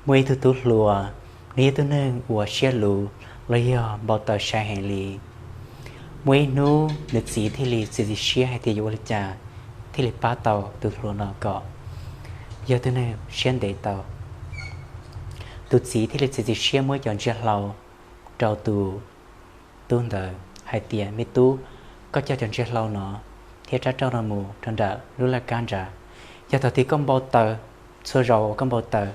Muaj ib tug tub hluas, nws yog tug neeg uas siab luv los yog npau taws sai heev li. Muaj ib hnub nws txiv thiaj li txiav txim siab hais tias yuav ua li cas thiaj li pab tau tus hluas no kom yog tug neeg siab ntev tau. Tus txiv thiaj li txiav txim siab muab cov ntsia hlau rau tus tub ntawd hais tias, me tub, koj coj cov ntsia hlau no thiab rab rauj no mus rau nram lub laj kab nrad. Yog thaum twg koj npau taws, txhua zaus uas koj npau taws,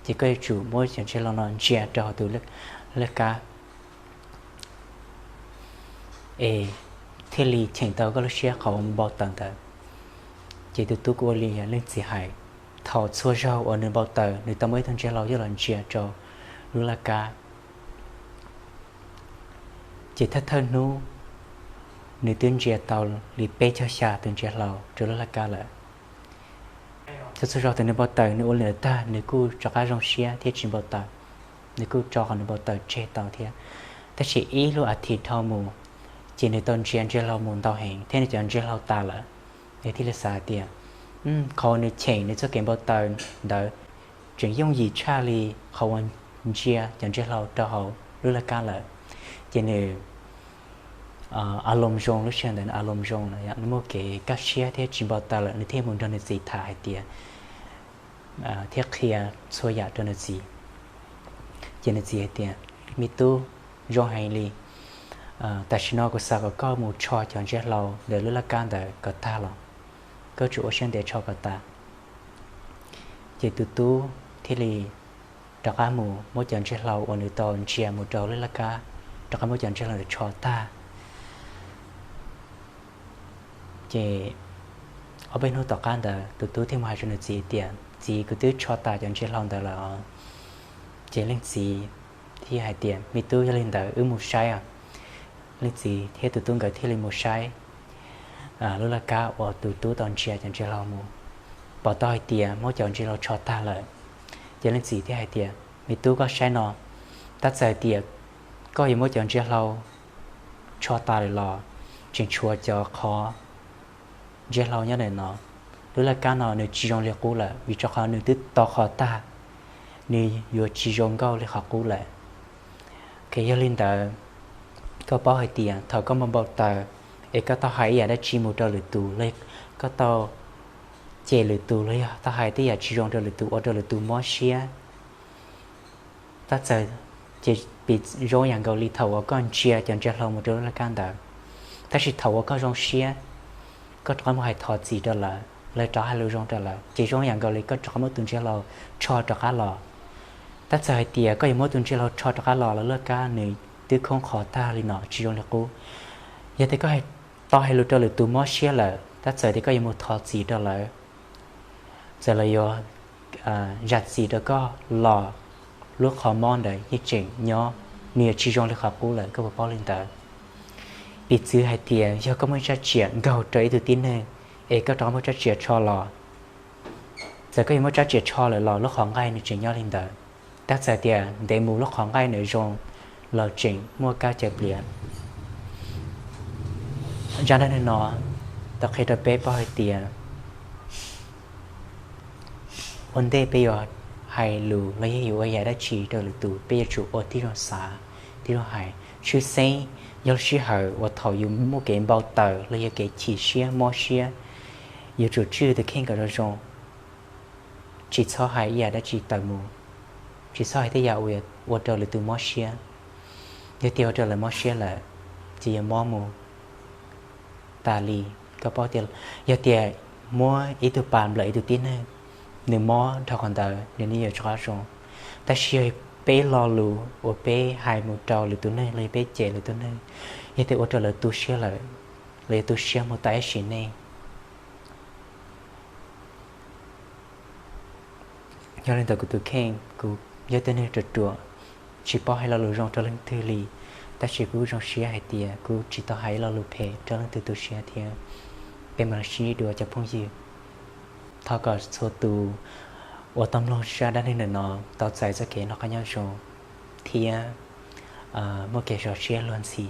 ces koj yuav tsum muab cov ntsia hlau no ntsia rau hauv tus laj kab es thiaj li cheem tau koj lub siab qhov uas npau taws ntawd. Ces tus tub kuj ua li leej txiv hais, thaum txhua zaus uas nws npau taws nws tau muab ib tug ntsia hlau coj los ntsia rau lub laj kab. Ces thawj thawj hnub nws twb ntsia tau li peb caug xya tus ntsia hlau rau lub laj kab lawm. Txhua txhua zaus thaum nws npau taws nws ua li ntawd tag nws kuj rov qab zoo siab thiab tsis npau taws, nws kuj tso qhov nws npau taws tseg tau thiab. Tab sis ib lub as thiv dhau mus, ces nws tau ntsia ntsia hlau mus ntau heev thiab nws cov ntsia hlau tas lawm. Nws thiaj li xav hais tias, qhov uas nws cheem nws txoj kev npau taws ntawd tseem yooj yim tshaj li qhov uas ntsia cov ntsia hlau rau hauv lub laj kab lawm. Ces nws a loos zoo, lub sij hawm ntawd nws a loos zoo, nws muaj kev kaj siab thiab tsis npau taws lawm, nws thiaj mus nrog nws txiv tham hais tias, thiab qhia txhua yam rau nws txiv. Ces nws txiv hais tias, me tub, zoo heev li, tam sim no kuv xav kom koj mus tsho cov ntsia hlau ntawm lub laj kab ntawd kom tag los, koj tsum ua siab ntev tsho kom tas. Ces tus tub thiaj li rov qab mus muab cov ntsia hlau uas nws tau ntsia mus rau lub laj kab, rov qab muab cov ntsia hlau ntawd tsho tag. Ces ob peb hnub tom qab ntawd tus tub thiaj mus hais rau nws txiv tias, txiv, kuv twb tsho tas cov ntsia hlau ntawd lawm os. Ces leej txiv thiaj hais tias, me tub, yog li ntawd wb mus saib os. Leej txiv thiab tus tub nkawd thiaj li mus saib lub laj kab uas tus tub tau ntsia cov ntsia hlau mus, pom tau hais tias muab cov ntsia hlau tsho tag lawm. Ces leej txiv thiaj hais tias, me tub, koj saib no, tab txawm hais tias koj yuav muab cov ntsia hlau tsho tas lawm los tseem tshuav cov qhov ntsia hlau nyob ntawm no. Lub laj kab no nws tsis zoo li qub lawm vim rau qhov nws twb tau qhov tag, nws yuav tsis zoo nkauj li qhov qub lawm. Ces yog li ntawd, koj paub hais tias thaum koj npau npau taws es koj tau hais ib yam dab tsi mus rau lwm tus los koj tau cem lwm tus los yog tau hais tej yam tsis zoo rau lwm tus ua rau lwm tus mob siab, tab txawm ces piv zoo yam nkaus li thaum uas koj ntsia cov ntsia hlau mus rau lub laj kab ntawd, tab sis thaum uas koj zoo siab, koj rov qab mus hais thov txim rau lawv, lawv rov hais lus zoo rau lawv, ces zoo yam nkaus li koj rov qab muab tus ntsia hlau tsho rov qab los. Tab txawm hais tias koj yuav muab tus ntsia hlau tsho rov qab los los lub laj kab nws twb khoob qhov tag li no tsis zoo li qub. Yog tias koj tau hais lus rau lwm tus mob siab lawm, tab txawm tias koj yuav mus thov txim rau lawv, txawm lawv yuav zam txim rau koj los lub qhov mob ntawd yeej tseem nyob, nws yuav tsis zoo li qhov qub lawm, koj puas paub li ntawd? Piv txwv hais tias yog koj muaj ib rab riam nkaug rau ib tug tib neeg es koj rov qab muab rab riam tsho los, txawm koj yuav muab rab riam tsho lawm los lub qhov nqaij nws tseem nyob li ntawd, tab txawm tias ntev mus lub qhov nqaij nws zoo los tseem muaj kab caws pliav. Zaj dab neeg no tau qhia rau peb paub hais tias ua ntej peb yuav hais lus los yog yuav ua yam dab tsi rau lwm tus, peb yuav tsum ua tib zoo xav, tib zoo hais. Tshwj xeeb yog lub sij hawm uas thaum yus muaj kev npau taws los yog kev chim siab mob siab, yuav tsum tswj tus kheej kom zoo zoo, tsis txhob hais ib yam dab tsi tawm mus, tsis txhob hais tej yam uas ua rau lwm tus mob siab. Yog tias ua rau lawv mob siab lawm, ces yuav mob mus tas li. Koj paub tias yog tias muab ib tug pas nplawm ib tug tib neeg, nws mob dhau qhov ntawd nws yeej yuav rov qab zoo. Tab sis yog peb lo lus uas peb hais mus rau lwm tus neeg los yog peb cem lwm tus neeg, yog tias ua rau lawv tu siab lawm, lawv yuav tu siab mus tas ib sim neej. Yog li ntawd kuv tus kheej, kuv yog tus neeg ruam ruam, tsis paub hais lo lus zoo rau leej twg li, tab sis kuv zoo siab hais tias kuv tsis tau hais lo lus phem rau leej twg tu siab thiab. Peb mam li sib ntsib dua cov phooj ywg. Thov kom txhua tus uas tau mloog zaj dab neeg ntawm no tau txais txoj kev noj qab nyob zoo thiab muaj kev zoo siab luag ntxhi.